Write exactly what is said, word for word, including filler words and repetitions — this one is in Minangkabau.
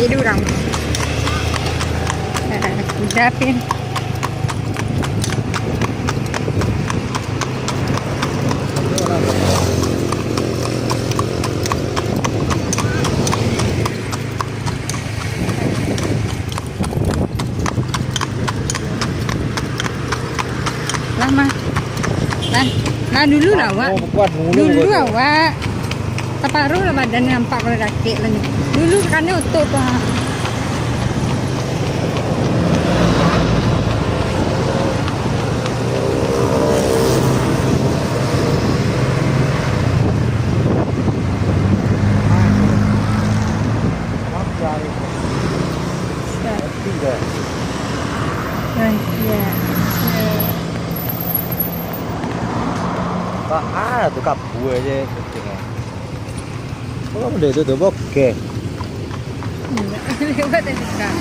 Jadi urang. Udah, Pin. Lah, mah. Lah, lah dulu lah, awak. Oh, kuat dulu. Dulu awak. Taparuah lah badan nampak kalau dakek lah ni. Dulu kan otot tu, ha. Tiga. Nah, iya. Bah, ah, tu kabua je penting, eh. Kok benda tu tu bokeh? Lewat dari dekat.